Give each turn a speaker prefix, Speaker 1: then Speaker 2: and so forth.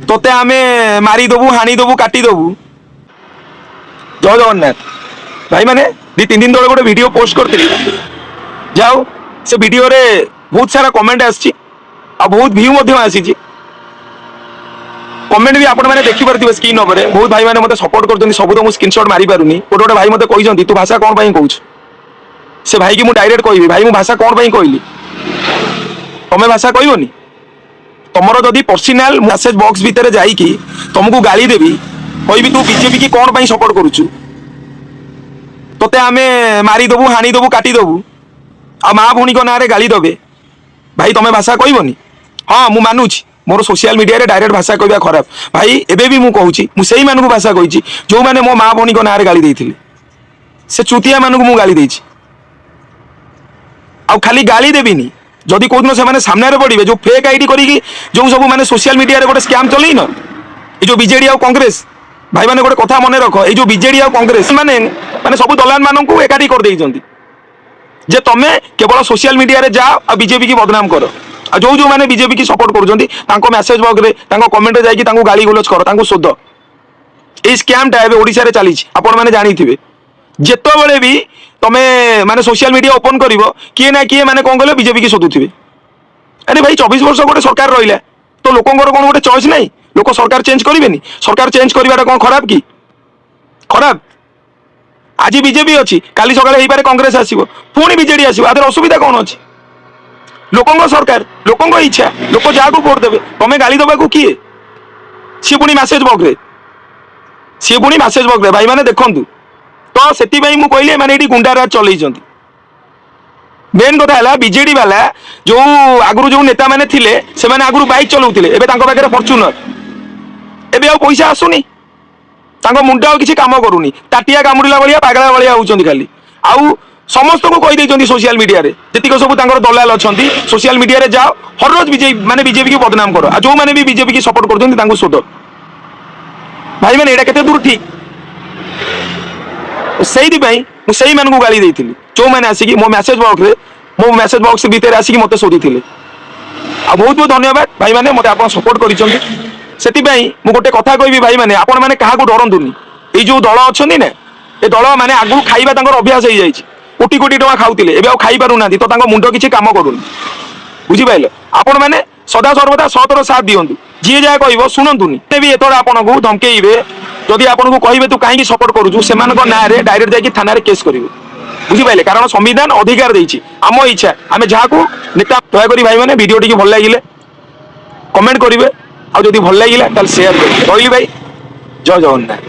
Speaker 1: ତୋତେ ଆମେ ମାରିଦେବୁ, ହାଣିଦେବୁ, କାଟିଦେବୁ। ଜୟ ଜଗନ୍ନାଥ। ଭାଇମାନେ, 2-3 ଦିନ ତଳେ ଗୋଟେ ଭିଡ଼ିଓ ପୋଷ୍ଟ କରିଥିଲି। ଯାଉ ସେ ଭିଡ଼ିଓରେ ବହୁତ ସାରା କମେଣ୍ଟ ଆସିଛି ଆଉ ବହୁତ ଭ୍ୟୁ ମଧ୍ୟ ଆସିଛି। କମେଣ୍ଟ ବି ଆପଣମାନେ ଦେଖିପାରୁଥିବେ ସ୍କ୍ରିନ୍ ଉପରେ। ବହୁତ ଭାଇମାନେ ମୋତେ ସପୋର୍ଟ କରୁଛନ୍ତି। ସବୁ ତ ମୁଁ ସ୍କ୍ରିନଶଟ୍ ମାରିପାରୁନି। ଗୋଟେ ଗୋଟେ ଭାଇ ମୋତେ କହିଛନ୍ତି, "ତୁ ଭାଷା କ'ଣ ପାଇଁ କହୁଛୁ?" ସେ ଭାଇକି ମୁଁ ଡାଇରେକ୍ଟ କହିବି, ଭାଇ, ମୁଁ ଭାଷା କ'ଣ ପାଇଁ କହିଲି? ତମେ ଭାଷା କହିବନି? ତମର ଯଦି ପର୍ସନାଲ ମେସେଜ ବକ୍ସ ଭିତରେ ଯାଇକି ତମକୁ ଗାଳି ଦେବି, କହିବି, "ତୁ ବିଜେପି କି କ'ଣ ପାଇଁ ସପୋର୍ଟ କରୁଛୁ? ତୋତେ ଆମେ ମାରିଦେବୁ, ହାଣିଦେବୁ, କାଟିଦେବୁ," ଆଉ ମା ଭଉଣୀଙ୍କ ନାଁରେ ଗାଳି ଦେବେ, ଭାଇ, ତମେ ଭାଷା କହିବନି? ହଁ, ମୁଁ ମାନୁଛି, ମୋର ସୋସିଆଲ ମିଡିଆରେ ଡାଇରେକ୍ଟ ଭାଷା କହିବା ଖରାପ। ଭାଇ, ଏବେ ବି ମୁଁ କହୁଛି, ମୁଁ ସେଇମାନଙ୍କୁ ଭାଷା କହିଛି ଯୋଉମାନେ ମୋ ମା ଭଉଣୀଙ୍କ ନାଁରେ ଗାଳି ଦେଇଥିଲେ। ସେ ଚୁତିଆ ମାନଙ୍କୁ ମୁଁ ଗାଳି ଦେଇଛି। ଆଉ ଖାଲି ଗାଳି ଦେବିନି, ଯଦି କୋଉଦିନ ସେମାନେ ସାମ୍ନାରେ ପଡ଼ିବେ, ଯୋଉ ଫେକ୍ ଆଇଡି କରିକି ଯୋଉ ସବୁ ମାନେ ସୋସିଆଲ ମିଡିଆରେ ଗୋଟେ ସ୍କାମ ଚଲେଇନ, ଏଇ ଯୋଉ ବିଜେଡି ଆଉ କଂଗ୍ରେସ, ଭାଇମାନେ, ଗୋଟେ କଥା ମନେ ରଖ। ଏଇ ଯୋଉ ବିଜେଡି ଆଉ କଂଗ୍ରେସ ମାନେ ମାନେ ସବୁ ଦଲାଲ ମାନଙ୍କୁ ଏକାଠି କରିଦେଇଛନ୍ତି ଯେ ତମେ କେବଳ ସୋସିଆଲ ମିଡିଆରେ ଯାଅ ଆଉ ବିଜେପି କି ବଦନାମ କର, ଆଉ ଯୋଉ ଯୋଉମାନେ ବିଜେପି କି ସପୋର୍ଟ କରୁଛନ୍ତି, ତାଙ୍କ ମେସେଜ ବକ୍ସରେ, ତାଙ୍କ କମେଣ୍ଟରେ ଯାଇକି ତାଙ୍କୁ ଗାଳି ଗୁଲଜ କର, ତାଙ୍କୁ ଶୋଧ। ଏଇ ସ୍କାମଟା ଏବେ ଓଡ଼ିଶାରେ ଚାଲିଛି, ଆପଣମାନେ ଜାଣିଥିବେ। ଯେତେବେଳେ ବି ତମେ ମାନେ ସୋସିଆଲ ମିଡିଆ ଓପନ କରିବ, କିଏ ନା କିଏ ମାନେ କଣ କହିଲେ, ବିଜେପି କି ଶୋଧୁଥିବେ। ଆରେ ଭାଇ, 24 ବର୍ଷ ଗୋଟେ ସରକାର ରହିଲା, ତ ଲୋକଙ୍କର କଣ ଗୋଟେ ଚଏସ୍ ନାହିଁ? ଲୋକ ସରକାର ଚେଞ୍ଜ କରିବେନି? ସରକାର ଚେଞ୍ଜ କରିବାଟା କଣ ଖରାପ କି? ଖରାପ? ଆଜି ବିଜେପି ଅଛି, କାଲି ସକାଳେ ହେଇପାରେ କଂଗ୍ରେସ ଆସିବ, ପୁଣି ବିଜେଡି ଆସିବ। ଆଦେହରେ ଅସୁବିଧା କଣ ଅଛି? ଲୋକଙ୍କ ସରକାର, ଲୋକଙ୍କ ଇଚ୍ଛା, ଲୋକ ଯାହାକୁ ଭୋଟ ଦେବେ। ତମେ ଗାଳି ଦେବାକୁ କିଏ? ସିଏ ପୁଣି ମେସେଜ ବକ୍ସରେ, ସିଏ ପୁଣି ମେସେଜ ବକ୍ସରେ। ଭାଇମାନେ, ଦେଖନ୍ତୁ ତ, ସେଥିପାଇଁ ମୁଁ କହିଲି, ଏମାନେ ଏଇଠି ଗୁଣ୍ଡାରାଜ ଚଲେଇଛନ୍ତି। ମେନ୍ କଥା ହେଲା, ବିଜେଡି ବାଲା ଯୋଉ ଆଗରୁ ଯୋଉ ନେତାମାନେ ଥିଲେ, ସେମାନେ ଆଗରୁ ବାଇକ୍ ଚଲାଉଥିଲେ, ଏବେ ତାଙ୍କ ପାଖରେ ଫର୍ଚୁନର। ଏବେ ଆଉ ପଇସା ଆସୁନି, ତାଙ୍କ ମୁଣ୍ଡ ଆଉ କିଛି କାମ କରୁନି। ତାଟିଆ କାମୁଡ଼ିଲା ଭଳିଆ, ପାଗଳା ଭଳିଆ ହଉଛନ୍ତି ଖାଲି। ଆଉ ସମସ୍ତଙ୍କୁ କହିଦେଇଛନ୍ତି, ସୋସିଆଲ ମିଡିଆରେ ଯେତିକ ସବୁ ତାଙ୍କର ଦଲାଲ ଅଛନ୍ତି, ସୋସିଆଲ ମିଡିଆରେ ଯାଅ, ହରରୋଜ ବିଜେପି ମାନେ ବିଜେପି କି ବଦନାମ କର, ଆଉ ଯୋଉମାନେ ବି ବିଜେପି କି ସପୋର୍ଟ କରୁଛନ୍ତି, ତାଙ୍କୁ ଶୋଧ। ଭାଇମାନେ, ଏଇଟା କେତେ ଦୂର ଠିକ? ସେଇଥିପାଇଁ ମୁଁ ସେଇମାନଙ୍କୁ ଗାଳି ଦେଇଥିଲି, ଯୋଉମାନେ ଆସିକି ମୋ ମେସେଜ ବକ୍ସରେ, ମୋ ମେସେଜ ବକ୍ସ ଭିତରେ ଆସିକି ମତେ ଶୋଧିଥିଲେ। ଆଉ ବହୁତ ବହୁତ ଧନ୍ୟବାଦ ଭାଇମାନେ, ମତେ ଆପଣ ସପୋର୍ଟ କରିଛନ୍ତି। ସେଥିପାଇଁ ମୁଁ ଗୋଟେ କଥା କହିବି ଭାଇମାନେ, ଆପଣମାନେ କାହାକୁ ଡରନ୍ତୁନି। ଏଇ ଯୋଉ ଦଳ ଅଛନ୍ତି ନା, ଏ ଦଳ ମାନେ ଆଗରୁ ଖାଇବା ତାଙ୍କର ଅଭ୍ୟାସ ହେଇଯାଇଛି। କୋଟି କୋଟି ଟଙ୍କା ଖାଉଥିଲେ, ଏବେ ଆଉ ଖାଇ ପାରୁନାହାନ୍ତି, ତ ତାଙ୍କ ମୁଣ୍ଡ କିଛି କାମ କରୁନି। ବୁଝିପାରିଲେ? ଆପଣମାନେ ସଦା ସର୍ବଦା ସତର ସାଥ ଦିଅନ୍ତୁ। ଯିଏ ଯାହା କହିବ ଶୁଣନ୍ତୁନି। ବି ଏଥର ଆପଣଙ୍କୁ ଧମକେଇବେ, ଯଦି ଆପଣଙ୍କୁ କହିବେ, "ତୁ କାହିଁକି ସପୋର୍ଟ କରୁଛୁ?" ସେମାନଙ୍କ ନାଁରେ ଡାଇରେକ୍ଟ ଯାଇକି ଥାନାରେ କେସ୍ କରିବେ। ବୁଝିପାରିଲେ? କାରଣ ସମ୍ବିଧାନ ଅଧିକାର ଦେଇଛି, ଆମ ଇଚ୍ଛା, ଆମେ ଯାହାକୁ ନେତା। ଦୟାକରି ଭାଇମାନେ, ଭିଡ଼ିଓ ଟିକେ ଭଲ ଲାଗିଲେ କମେଣ୍ଟ କରିବେ, ଆଉ ଯଦି ଭଲ ଲାଗିଲା ତାହେଲେ ସେୟାର କରିବେ। ରହିଲି ଭାଇ, ଜୟ ଜଗନ୍ନାଥ।